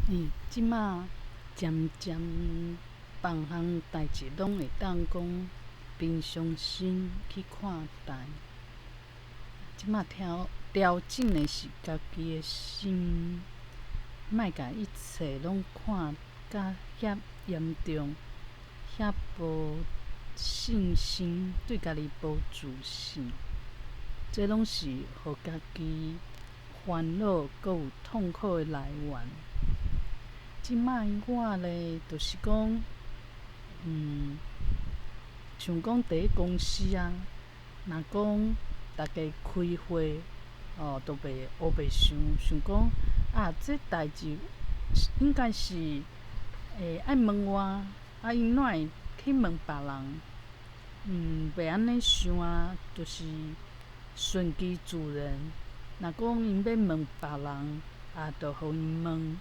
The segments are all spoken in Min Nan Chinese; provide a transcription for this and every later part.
這馬漸漸逐項代誌攏會當講平常心去看待。這馬調整的是家己的心，莫共一切攏看甲遐嚴重，遐無信心，對家己無自信。這攏是予家己煩惱閣有痛苦的來源。這擺我咧，就是講，像講佇咧公司啊，若講逐家開會，哦，都袂烏白想，想講啊，這代誌應該是愛問我，啊，𪜶哪會去問別人？袂按呢想啊，就是順其自然。若講𪜶欲問別人，啊，就予𪜶問。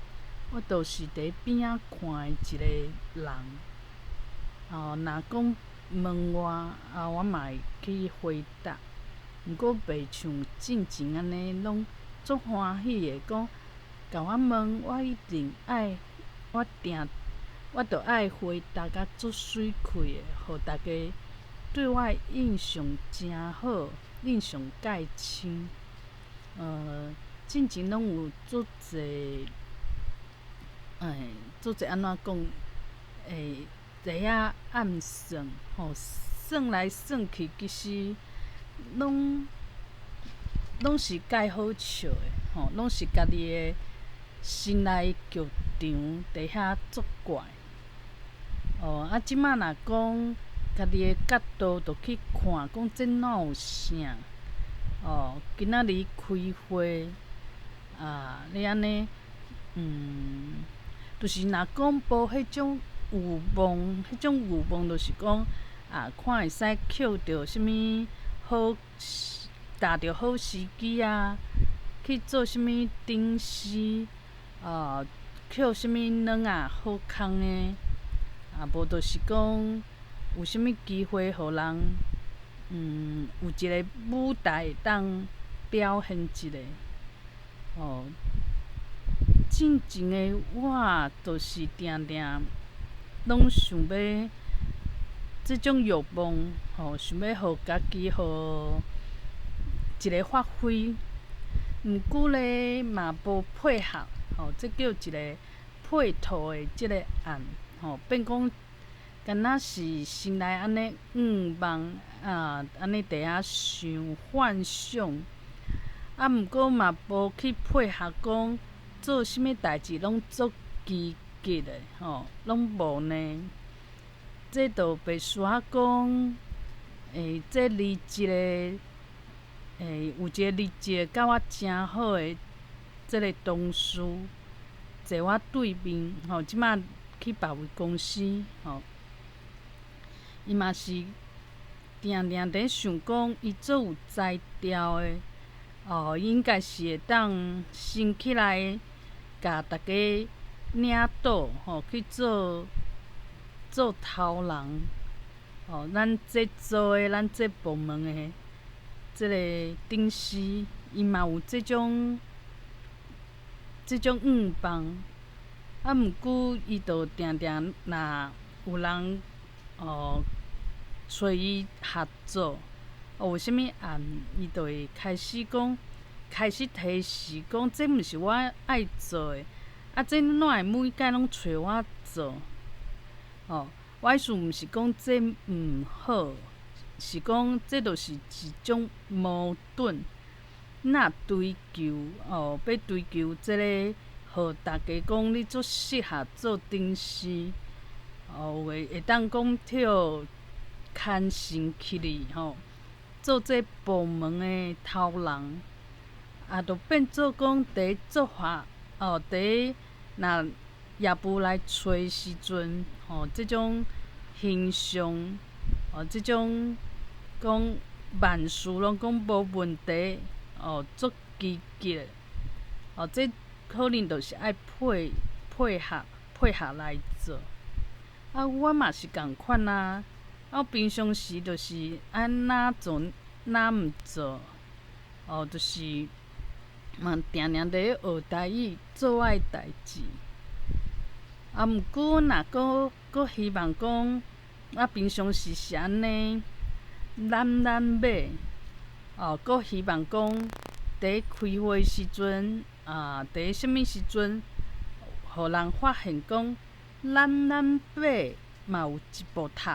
我就是佇邊仔看的一个人。哦，若講問我，啊，我嘛會去回答。毋過袂像進前按呢，攏足歡喜的講，共我問，我一定愛，我定我著愛回答甲足媠氣的，予逐家對我的印象誠好，印象蓋深。進前攏有足濟，足濟按怎講？佇遐暗算，吼，算來算去，其實攏是蓋好笑的，吼，攏是家己的心內劇場佇遐作怪。哦，啊，這擺若講家己的角度，就去看，講這哪有啥？哦，今仔日開會，啊，你按呢，就是若講無彼種欲望，彼種欲望就是講，啊，看會使抾著啥物好，踏著好時機啊，去做啥物頂司，哦，抾啥物軟仔好空的，啊，無就是講有啥物機會予人，有一个舞台會當表現一下，哦。進前的我，就是定定攏想欲這種欲望，吼，想欲予家己予一个發揮，毋過咧嘛無配合，吼，這叫一个配套的這个案，吼，變講敢若是心內按呢向望啊，按呢佇遐想幻想，啊，毋過嘛無去配合講做啥物代誌攏足積極的，吼，攏無呢。這就袂輸仔講，這離職的，有一个離職佮我誠好的這个同事坐我對面，吼，這擺去別位公司，吼，伊嘛是定定佇想講，伊足有才調的，哦，應該是會當先起來，共逐家領導，吼，去做做頭人，哦，咱這組的，咱這部門的這个頂司，伊嘛有這種向望，啊，毋過伊就定定若有人哦揣伊合作，哦，有啥物案，伊就會開始講，開始提示講，這毋是我愛做的，啊，這哪會每擺攏揣我做？哦，我意思毋是講這毋好，是講這就是一種矛盾。若追求哦，欲追求這个，予逐家講你足適合做頂司，哦，有的會當講跳牽線起去吼，做這部門的頭人，啊，就變做講佇做法哦，佇若業務來揣時陣，吼，這種形象，哦，這種講萬事攏講無問題，哦，足積極的，哦，這可能就是愛配合來做。啊，我嘛是仝款啊，啊，我平常時就是按怎做，哪毋做，哦，就是嘛定定佇咧學台語，做我的代誌。啊，毋過若閣閣希望講，我平常時是按呢懶懶馬，哦，閣希望講，佇開會時陣，啊，佇啥物時陣，予人發現講，懶懶馬嘛有一步讀，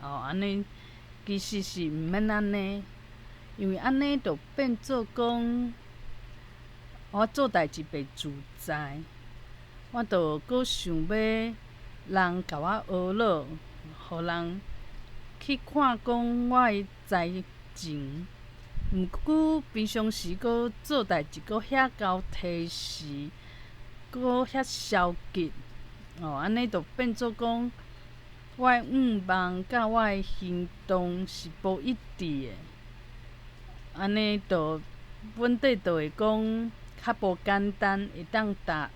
哦，按呢其實是毋免按呢，因為按呢就變做講，我做代誌袂自在，我就閣想欲人共我呵咾，予人去看講我的才情。毋過平常時閣做代誌閣遐𠢕提時，閣遐消極，哦，按呢就變做講，我的願望佮我的行動是無一致的，按呢就本底就會講較無簡單，會當達，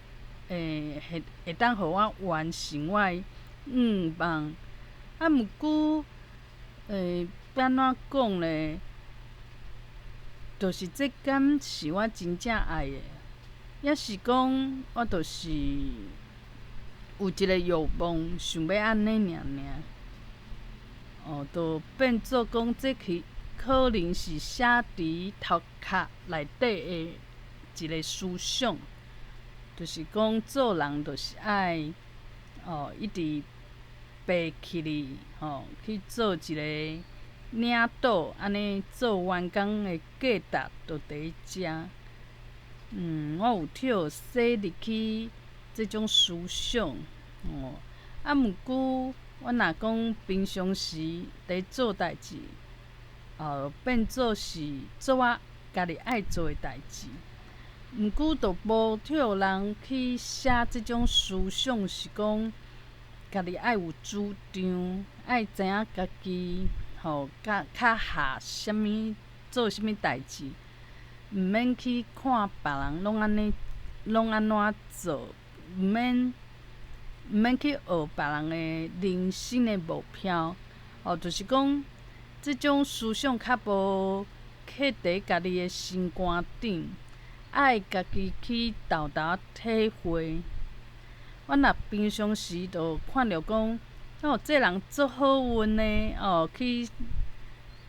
會會當予我完成我的願望。啊，毋過，欲按怎講咧？就是這敢是我真正愛的，抑是講我就是有一个欲望，想欲按呢爾爾。哦，就變做講這去可能是寫佇頭殼內底的一个思想，就是講做人就是愛哦，一直爬起來，吼，去做一个領導，按呢做員工的價值就佇遮。我有予洗入去這種思想，哦，啊，毋過我若講平常時佇做代誌，哦，變做是做我家己愛做的代誌，毋過就無予人去寫這種思想，是講家己愛有主張，愛知影家己吼較較合啥物做啥物代誌，毋免去看別人攏按呢，攏按怎做，毋免去學別人的人生的目標，哦，就是講這種思想較無刻佇家己的心肝頂，愛家己去沓沓體會。我若平常時就看著講，哦，這人足好運的，哦，去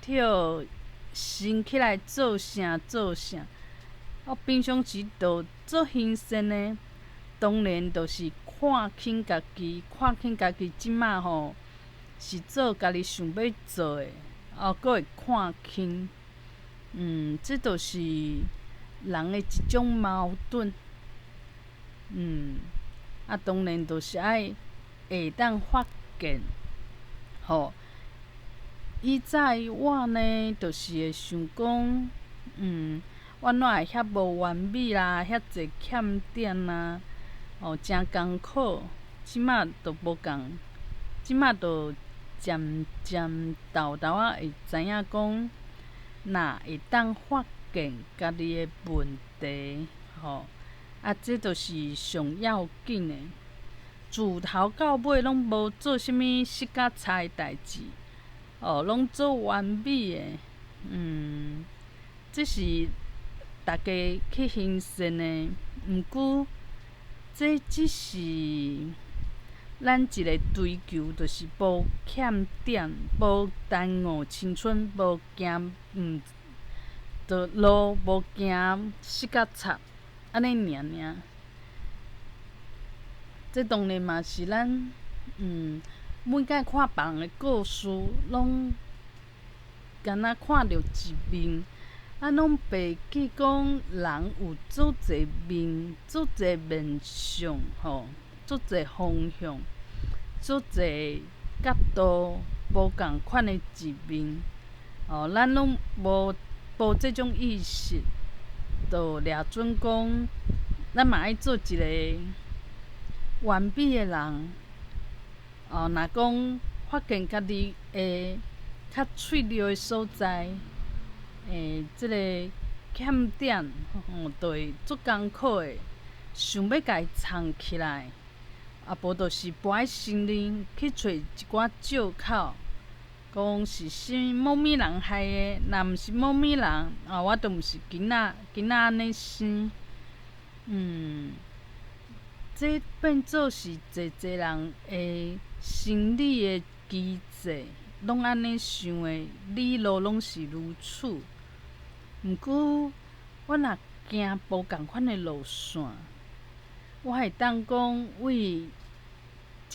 予升起來做啥做啥。我平常時就足行善的，當然就是看輕家己，看輕家己這馬吼是做家己想欲做的，哦，閣會看輕。這就是人的一種矛盾。啊，當然就是愛會當發現，吼。以前我呢，就是會想講，我哪會遐無完美啦，遐濟欠點啦，哦，誠艱苦。這馬就無仝，這馬就漸漸沓沓仔會知影講，若會當發現家己的問題，吼，啊，這就是上要緊的。自頭到尾攏無做啥物失甲差的代誌，哦，攏做完美的，這是逐家去行善的。毋過，這只是咱一个追求，就是無欠點，無耽誤青春，無行毋著路，無行失甲插，按呢爾爾。這當然嘛是咱，每擺看別人的故事，攏敢若看著一面，啊，攏袂記講人有足濟面、足濟面相，吼，足濟方向、足濟角度，無仝款的一面，哦，咱攏無無這種意識，就掠準講，咱嘛愛做一个完美的人。哦，若講發現家己的較脆弱的所在，這个欠點，吼，就會足艱苦的，想欲共伊藏起來，啊，無就是無愛承認，去揣一寡藉口，講是啥某物人害的，若毋是某物人，啊，我就毋是囡仔囡仔按呢生，這變做是濟濟人的心理的機制，攏按呢想的理路攏是如此。毋過，我若行無仝款的路線，我會當講為一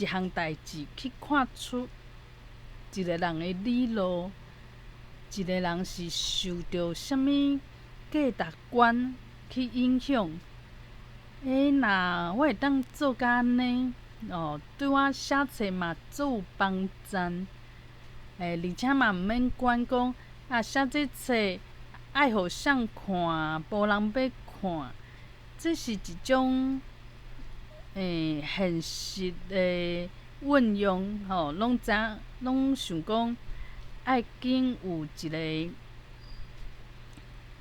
項代誌去看出一個人的理路，一個人是受著啥物價值觀去影響。若我會當做甲按呢，哦，對我寫冊嘛足有幫助。而且嘛毋免管講啊，寫這冊愛予誰看，無人欲看，這是一種現實的運用吼，攏知影，攏想講愛緊有一个，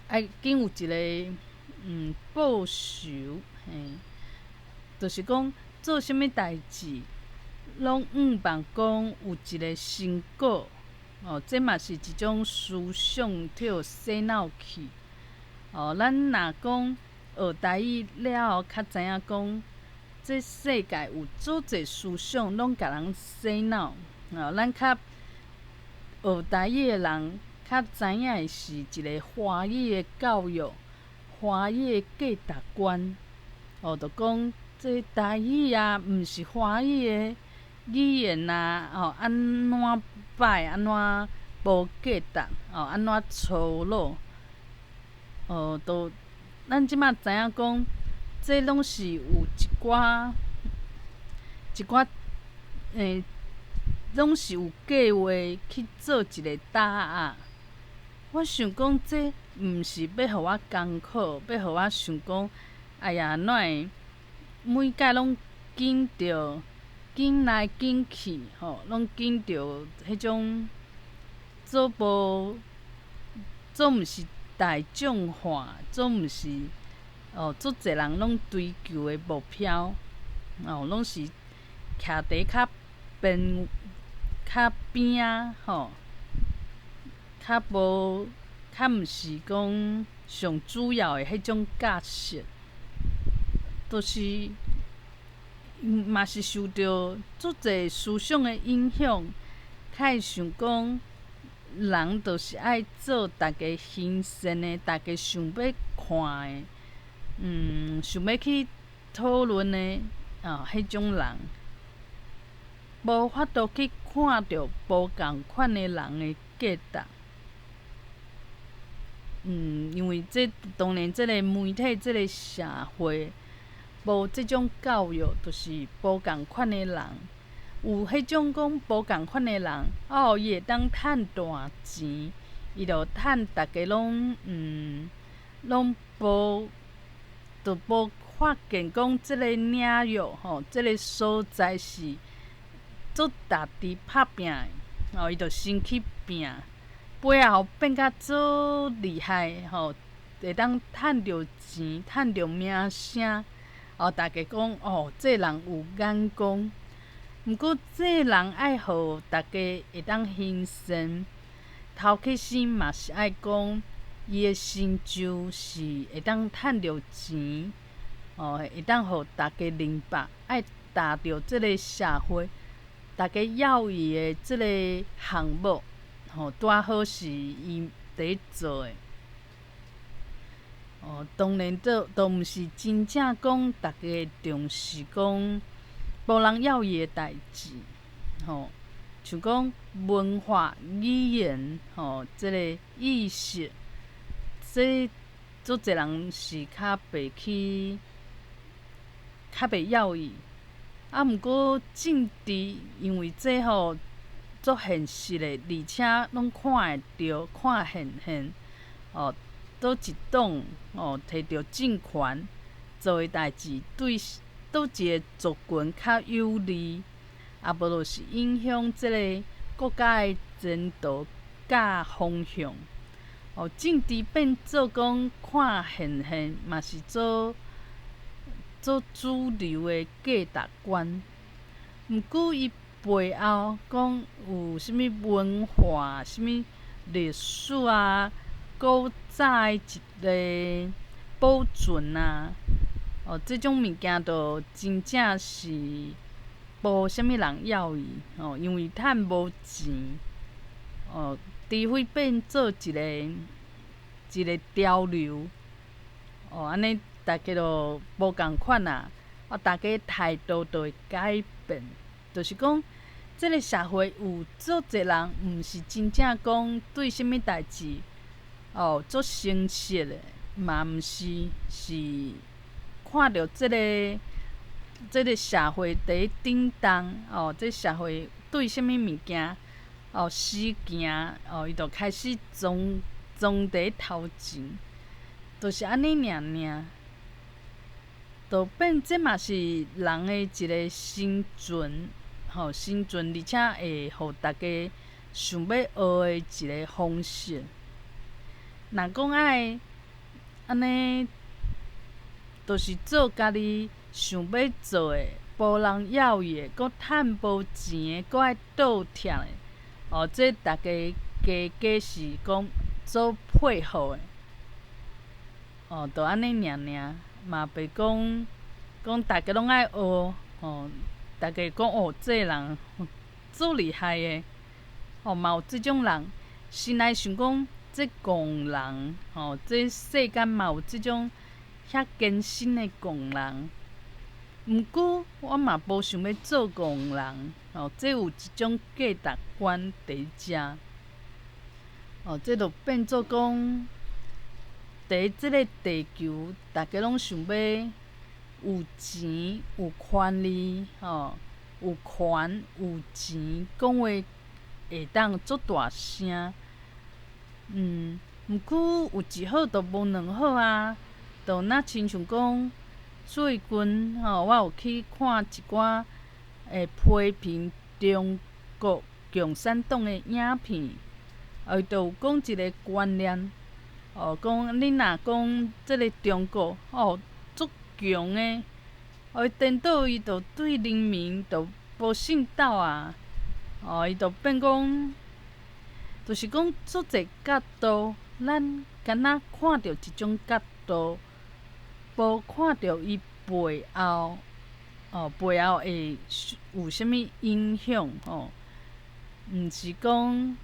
愛緊有一个報酬，嘿，就是講做啥物代誌，攏向望講有一个成果，哦，這嘛是一種思想去洗腦去。哦，咱若講學台語了後，較知影講，這世界有足濟思想攏共人洗腦，哦，咱較學台語的人較知影的是一个華語的教育，華語的價值觀，哦，就講這台語啊，毋是華語的語言啊，哦，按怎歹，按怎無價值，哦，按怎粗魯，哦，都咱這馬知影講，這攏是有一寡一寡，攏是有計劃去做一个打壓。我想講，這毋是欲予我艱苦，欲予我想講，哎呀，哪會每擺攏緊著緊來緊去，吼，攏緊著彼種做無做毋是大眾化，做毋是哦，足濟人攏追求的目標，哦，攏是徛佇較邊較邊仔吼，較無較毋是講上主要的彼種角色，就是嘛是受著足濟思想的影響，較會想講人就是愛做逐家欣羨的，逐家想欲看的，想欲去討論的哦，彼種人，無法度去看著無仝款的人的價值。因為這當然，這个媒體，這个社會無這種教育，就是無仝款的人，有彼種講無仝款的人，哦，伊會當趁大錢，伊就趁逐家攏攏無，就無發現講這个領域吼，這个所在是足值得拍拚的，哦，伊就先去拚。背後變甲足厲害吼，會當趁著錢、趁著名聲，哦，逐家講哦，這人有眼光。毋過這人愛予逐家會當欣羨，頭起先嘛是愛講伊的成就是會當趁著錢，哦，會當予逐家明白，愛達著這个社會，逐家要伊的這个項目。吼，拄仔好是伊佇咧做的。哦，當然都都毋是真正講逐家會重視講無人要伊的代誌，吼，像講文化語言，吼，這个意識，這足濟人是較袂去，較袂要伊。啊，毋過政治因為這吼，足現實的，而且攏看會著，看現現，哦，佗一黨哦，提著政權做的代誌，對佗一个族群較有利，啊無就是影響這个國家的前途佮方向。哦，政治變做講看現現，嘛是做做主流的價值觀。毋過伊背後講有啥物文化、啥物歷史啊、古早的一个保存啊，哦，這種物件就真正是無啥物人要伊，吼，因為趁無錢，哦，除非變做一个一个潮流，哦，按呢大家就無仝款啊，啊，大家態度就會改變，就是講，這个社會有足濟人，毋是真正講對啥物代誌，哦，足誠實的，嘛毋是，是看著這個社會佇咧振動，哦，這社會對啥物物件，哦，死行，哦，伊就開始傱傱佇咧頭前，就是按呢爾爾，就變這嘛是人的一个生存，吼，生存，而且會予大家想欲學的一个方式。若講愛按呢，就是做家己想欲做的，無人要伊的，閣趁無錢的，閣愛倒貼的，哦，這大家加加是講做配合的，哦，就按呢爾爾，嘛袂講講大家攏愛學，哦，大家講哦，這个人足厲害的，哦，嘛有這種人，心內想講這戇人，吼，這世間嘛有這種遐艱辛的戇人。毋過我嘛無想欲做戇人，吼，這有一種價值觀佇遮，哦，這就變做講，佇這个地球，大家攏想欲有錢、有權利，吼，有權有錢，講話會當足大聲，毋過有一好就無兩好啊，就若親像講，最近吼，我有去看一寡會批評中國共產黨的影片，伊就有講一个觀念，哦，講你若講這个中國哦足強的，哦，伊顛倒伊就對人民就無信道啊，哦，伊就變講，就是講足濟角度，咱敢若看著一種角度，無看著伊背後，哦，背後會有啥物影響吼？毋是講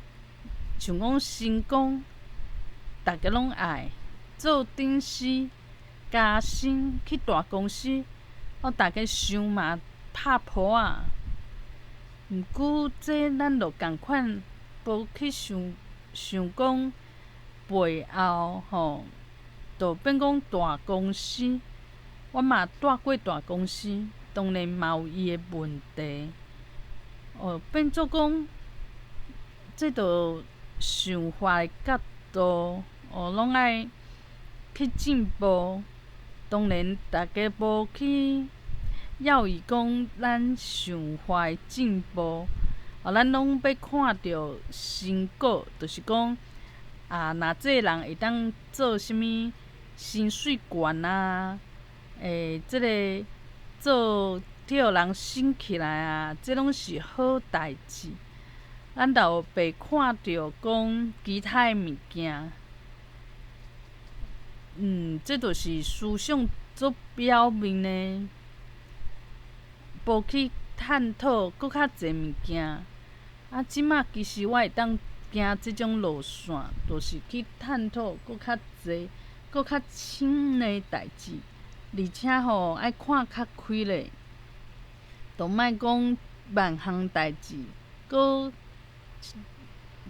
像講成功，逐家攏愛做頂司加薪去大公司，哦，逐家想嘛拍噗仔。毋過這咱就仝款，無去想想講背後吼。就變講大公司，我嘛蹛過大公司，當然嘛有伊的問題。哦，變做講，這就想法的角度，哦，攏愛去進步。當然，逐家無去要伊講咱想法的進步，哦，咱攏欲看著成果，就是講，啊，若這个人會當做啥物？薪水懸啊，這个做予人升起來啊，這攏是好代誌。咱就袂看著講其他的物件，這就是思想足表面的，無去探討閣較濟物件。啊，這馬其實我會當行這種路線，就是去探討閣較濟、閣較深的代誌，而且吼愛看較開咧，就莫講萬項代誌，閣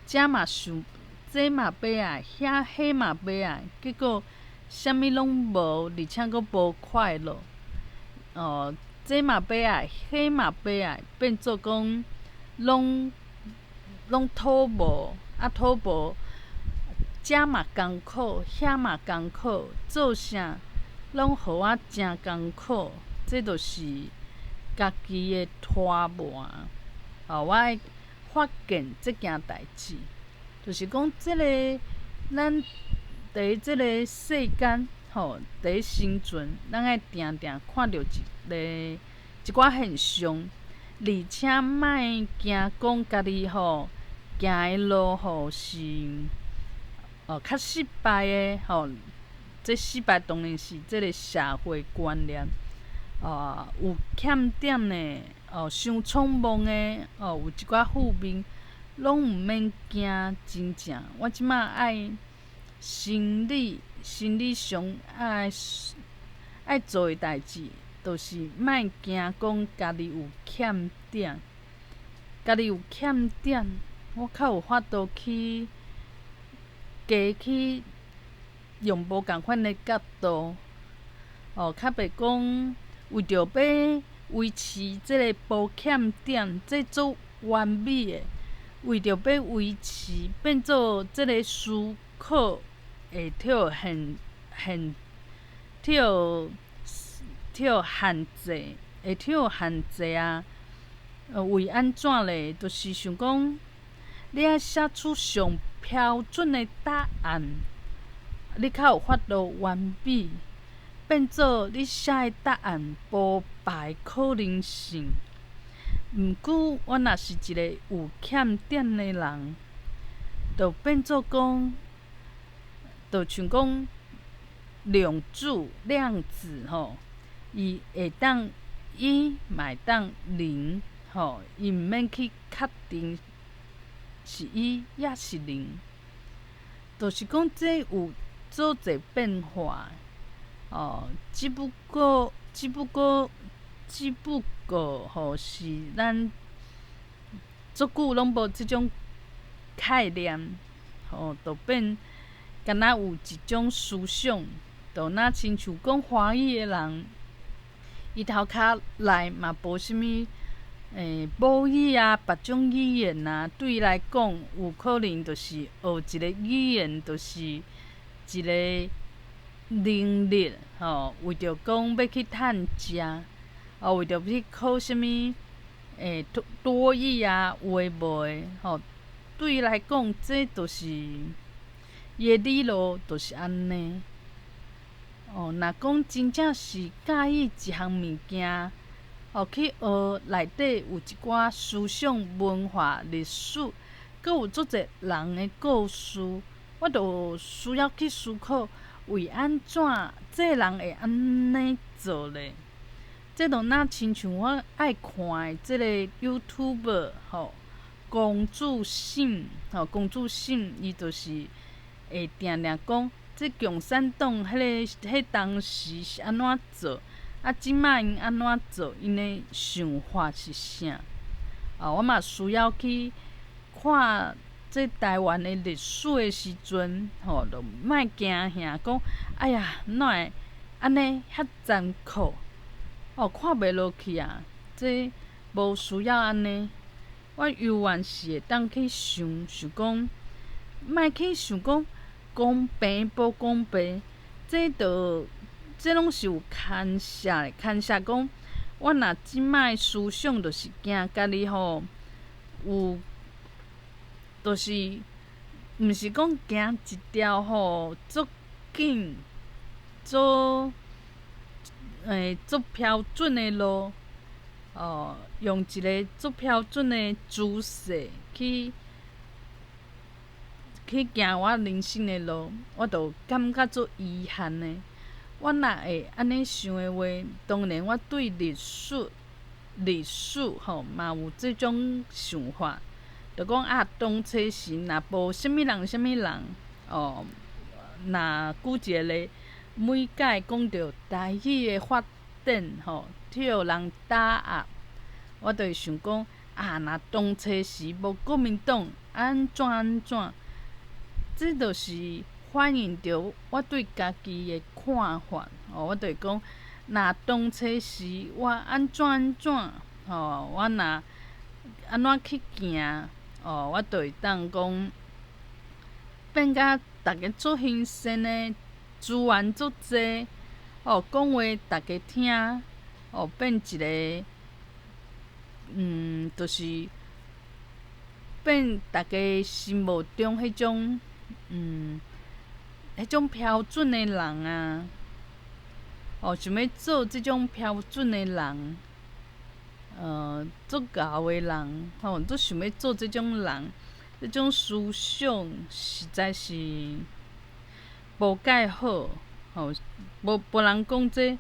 這嘛想，這嘛欲愛，遐彼嘛欲愛，結果啥物攏無，而且閣無快樂。哦，這嘛欲愛，彼嘛欲愛，變做講攏攏討無，啊討無。這嘛艱苦，遐嘛艱苦，做啥攏予我誠艱苦，這就是家己的拖磨。哦，我會發現這件代誌，就是講這个咱佇這个世間，吼，佇生存，咱愛定定看著一个一寡現象，而且莫驚講家己吼行的路吼是。哦，較失敗的吼，這失敗當然是這个社會觀念，哦，有欠點的，哦，傷匆忙的，哦，有一寡負面，攏毋免驚，真正，我這馬愛心理心理上愛愛做的代誌，就是莫驚講家己有欠點，家己有欠點，我較有法度去加去用無仝款的角度，哦，較袂講為著欲維持這个無欠點，這足完美的，為著欲維持變做這个思考會予限限予予限制，會予限制啊！為按怎咧？就是想講，你愛寫出上標準的答案，你較有法度完美，變做你寫的答案無別可能性。毋過，我若是一个有欠點的人，就變做講，就像講量子量子吼，伊會當一嘛會當零吼，伊毋免去確定是一抑是零，就是講這有足濟變化哦，只不過只不過只不過吼是咱足久攏無這種概念，吼，就變敢若有一種思想，就若親像講華語的人，伊頭殼內嘛無啥物母語啊，別種語言啊，對伊來講，有可能就是學一个語言，就是一个能力，吼，為著講欲去趁食，哦，為著去考啥物多多益啊，有的無的，吼，對伊來講，這就是伊的理路，就是按呢。哦，若講真正是佮意一項物件，哦，去學內底有一寡思想、文化、歷史，閣有足濟人的故事，我就需要去思考，為按怎這个人會按呢做咧？這就若親像我愛看的這个 YouTuber 吼，公主信吼，公主信，伊就是會定定講，這共產黨彼个彼當時是按怎做，啊，這馬𪜶按怎做，𪜶的想法是啥？啊，我嘛需要去看這台灣的歷史的時陣，吼，就莫驚嚇講，哎呀，哪會按呢遐殘酷？哦，看袂落去啊！這無需要按呢。我猶原是會當去想想講，莫去想講公平無公平，這就這攏是有牽涉的，牽涉講，我若這擺思想就是驚家己吼有，就是毋是講行一條吼足緊、足足標準的路，哦，用一个足標準的姿勢去去行我人生的路，我就感覺足遺憾的。我若會按呢想的話，當然我對歷史歷史吼嘛有這種想法，就講啊，當初時若無啥物人啥物人，哦，若舉一个例，每擺講著台語的發展吼，予人打壓，我就會想講啊，若當初時無國民黨，按怎按怎，這就是反映著我對家己的看法。哦，我就會講，若當初時我按怎按怎，吼，我若按怎去行，哦，我就會當講變甲逐家足興盛的，資源足濟，哦，講話逐家聽，哦，變一个，就是變逐家心目中彼種，彼種標準的人啊，哦，想欲做這種標準的人，足𠢕的人，吼，足想欲做這種人，這種思想實在是無蓋好。吼，無人講這，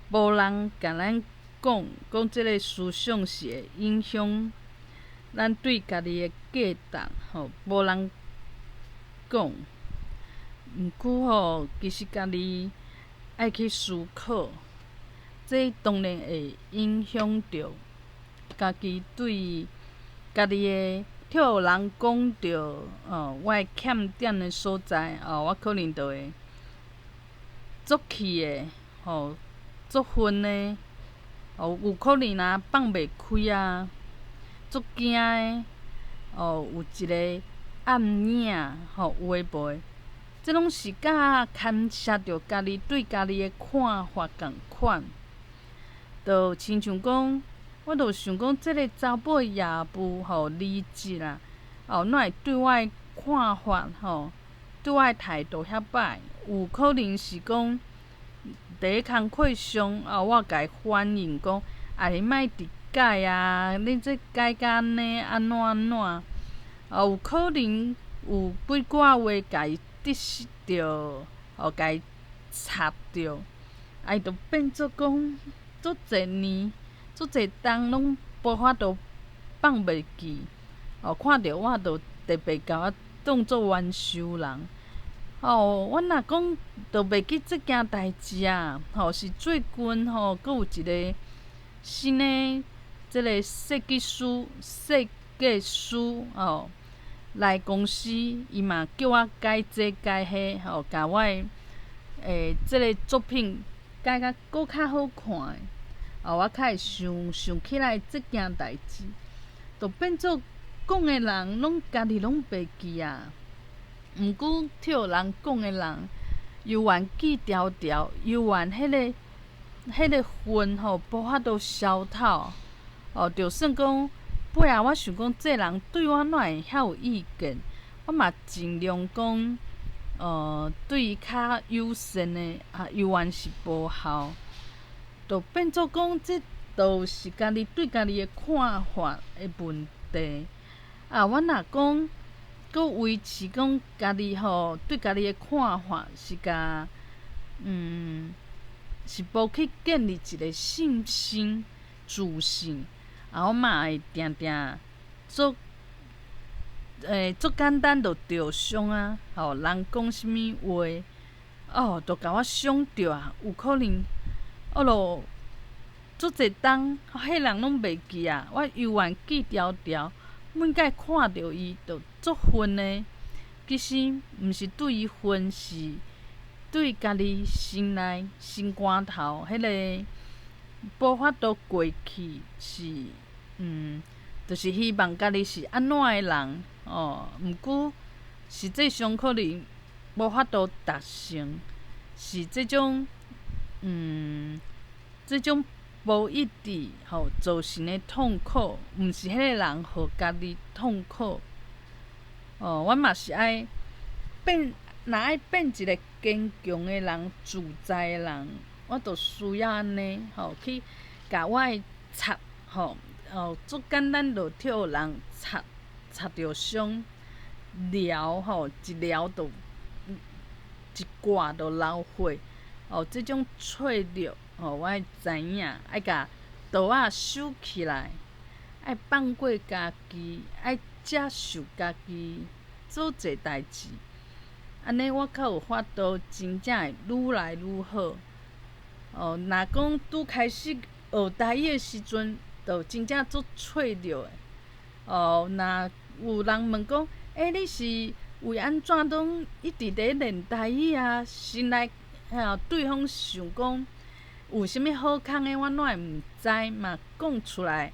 無人共咱講講這个思想是會影響咱對家己的價值，吼，無人講。毋過吼，其實家己愛去思考，這當然會影響著家己對家己的。予人講著，哦，我的欠點的所在，哦，我可能就會足氣的，吼，足恨的，哦，有可能啊放袂開啊，足驚的，哦，有一个暗影，吼，有的無的，這攏是佮牽涉著家己對家己的看法仝款，就親像講，我就想講，這个查某業務吼離職啦，哦，哪會對我的看法吼，對我的態度遐歹？有可能是講，佇咧工課上啊，我共伊反映講，啊，你莫直改啊，你這改甲按呢，按怎按怎？啊，有可能有幾寡話共伊得失著，哦，共伊插著，啊，伊就變做講，足濟年，足濟冬攏無法度放袂記，哦，看著我就特別共我當做冤仇人。哦，我若講就袂記這件代誌啊，吼，是最近吼，閣有一个新的這个設計師吼來公司，伊嘛叫我改這改彼，吼，共我的這个作品改甲閣較好看。哦，我較會想想起來這件代誌，就變做講的人攏家己攏袂記啊。毋過予人講的人，猶原記牢牢，猶原彼个恨吼，無法度消透。哦，就算講尾仔，我想講這人對我哪會遐有意見，我嘛盡量講，對伊較友善的，啊，猶原是無效。就變做講，這都是家己對家己的看法的問題。啊，阮若講，閣維持講家己吼對家己的看法是共，是無去建立一个信心、自信，啊，我嘛會定定足，足簡單就著傷啊！吼，人講啥物話，哦，就共我傷著啊，有可能。哦囉，足濟冬，彼人攏袂記啊，我猶原記牢牢。每擺看著伊，就足恨的。其實毋是對伊恨，是對家己心內心肝頭彼个無法度過去，是就是希望家己是按怎的人哦。毋過實際上可能無法度達成，是這種。這種無一致吼造成的痛苦，毋是彼个人予家己痛苦。哦，我嘛是愛變，若愛變一个堅強的人、自在的人，我就需要按呢吼去共我的插吼哦，足簡單就予人插插著傷，撩吼一撩就一割就流血。哦，這種脆弱，吼，我愛知影，愛共刀仔收起來，愛放過家己，愛接受家己做濟代誌，按呢我較有法度真正會愈來愈好。哦，若講拄開始學台語的時陣，就真正足脆弱的。哦，若有人問講，欸，你是為按怎攏一直佇練台語啊？先來。吼，對方想講有啥物好康的，我哪會毋知嘛？講出來，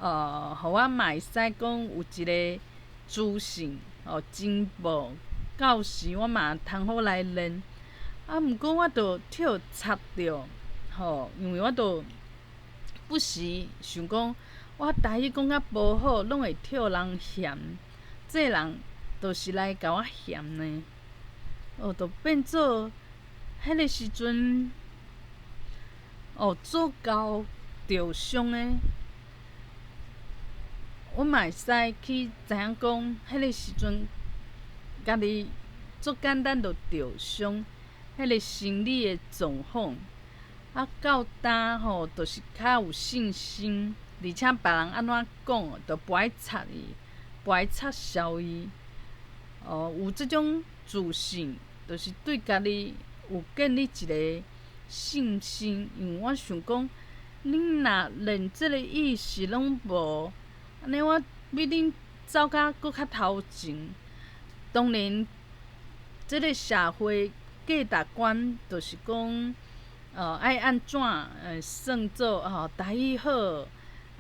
予我嘛會使講有一个自信，哦，進步。到時我嘛通好來練。啊，毋過我就予插著，吼，因為我就不時想講，我台語講甲無好，攏會予人嫌。這人就是來共我嫌呢，哦，就變做。彼个時陣，哦，做到著傷的，我嘛會使去知影講，彼个時陣，家己足簡單就著傷，彼个心理的狀況。啊，到今吼，就是較有信心，而且別人按怎講，就無愛插伊，無愛插潲伊。哦，有這種自信，就是對家己有建立一個信心。因為我想講，你若連這個意識攏無，按呢我比恁走甲閣較頭前。當然，這個社會價值觀就是講，愛按怎算做吼台語好，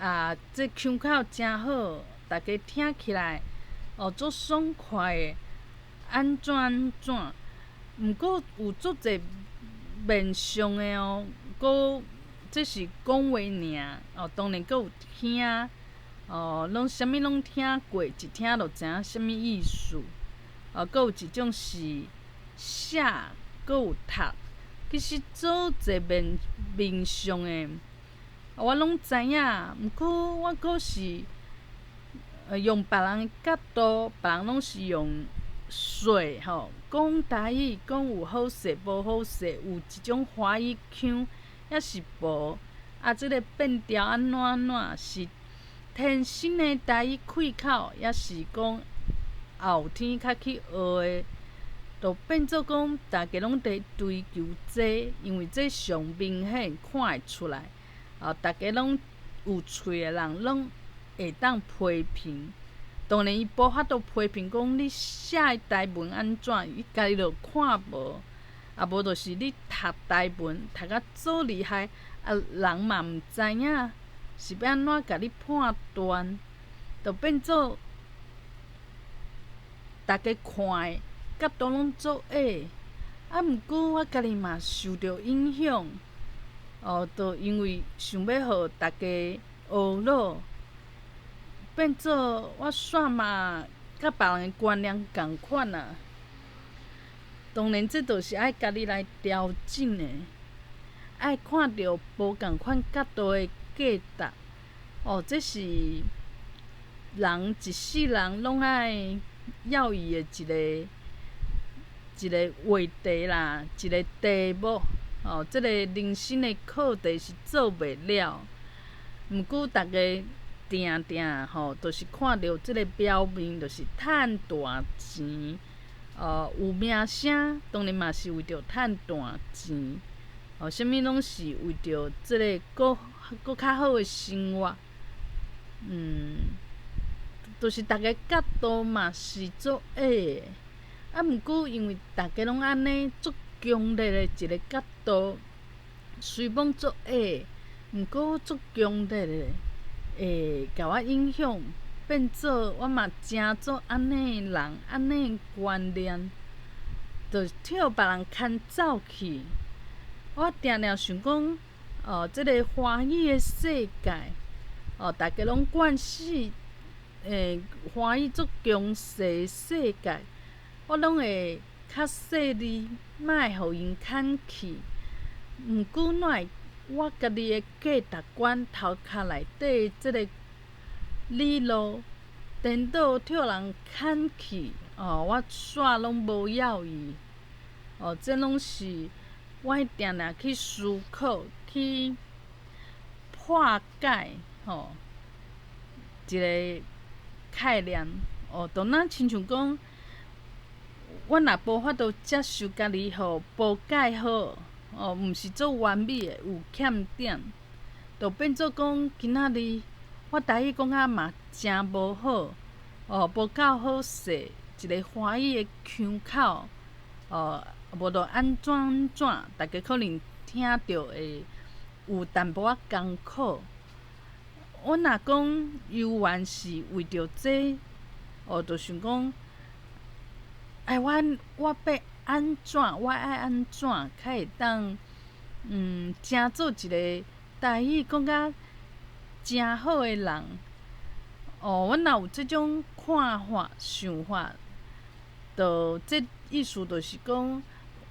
啊，這腔口誠好，大家聽起來哦足爽快的，按怎按怎。毋過有足濟面向的哦，閣這是講話爾，哦，當然閣有聽，哦，攏啥物攏聽過，一聽就知影啥物意思。哦，閣有一種是寫，閣有讀。其實足濟面面向的，我攏知影。毋過我閣是用別人的角度，別人攏是用說吼，講台語，講有好勢無好勢，有一種華語腔，抑是無？啊，這个變調按怎按怎是天生的台語開口，抑是講後天較去學的？就變做講，大家攏佇追求這個，因為這上明顯看會出來，啊，大家攏有喙的人攏會當批評。當然，伊無法度批評講你寫的台文按怎，伊家己就看無，啊無就是你讀台文讀甲足厲害，啊人嘛毋知影是欲按怎共你判斷，就變做大家看的角度攏足矮，啊，毋過我家己嘛受著影響，哦，就因為想欲予大家學老，變做我煞嘛佮別人的觀念仝款啊。當然，這就是愛家己來調整的，愛看著無仝款角度的價值，哦，這是人一世人攏愛要伊的一个。一个話題啦，一个題目，哦，這个人生的課題是做袂了。毋過逐家定定吼，就是看著這个表面，就是趁大錢，哦，有名聲，當然嘛是為著趁大錢，哦，啥物攏是為著這个閣閣較好的生活，就是逐个角度嘛是足矮的。啊，毋過因為逐家攏按呢足強烈的一个角度，雖罔足矮，毋過足強烈的會共我影響，變做我嘛成做按呢的人，按呢的觀念，就予別人牽走去。我定定想講，哦，這个華語的世界，哦，逐家攏慣勢，華語足強勢的世界。我攏會較細膩，莫予𪜶牽去。毋過，哪會我家己的價值觀頭殼內底這个理路，顛倒予人牽去，哦，我煞攏無要伊。哦，這攏是我定定去思考、去破解吼一个概念。哦，就若親像講，我若無法度接受家己予無蓋好，哦，毋是足完美的，有欠點，就變做講今仔日我台語講甲嘛誠無好，哦，無夠好勢，一个華語的腔口，哦，無就按怎按怎，大家可能聽著會有淡薄仔艱苦。我若講猶原是為著這，哦，就想講，哎，我我欲按怎，我愛按怎，較會當，成做一个台語講甲誠好的人。哦，阮若有這種看法、想法，就這意思就是講，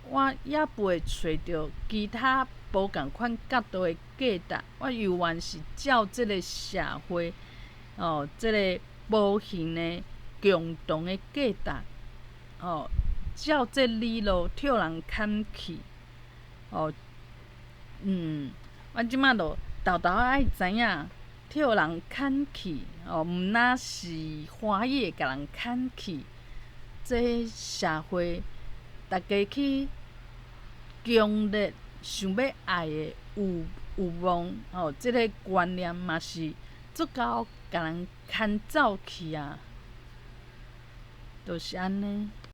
我猶袂揣著其他無仝款角度的價值，我猶原是照這个社會，哦，這个無形的共同的價值，哦，照這理路拆人砍去，哦，阮這馬就沓沓仔愛知影，拆人砍去，哦，毋若是歡喜的共人砍去，這社會逐家去強烈想欲愛的欲望，哦，這个觀念嘛是足夠共人牽走去啊，就是按呢。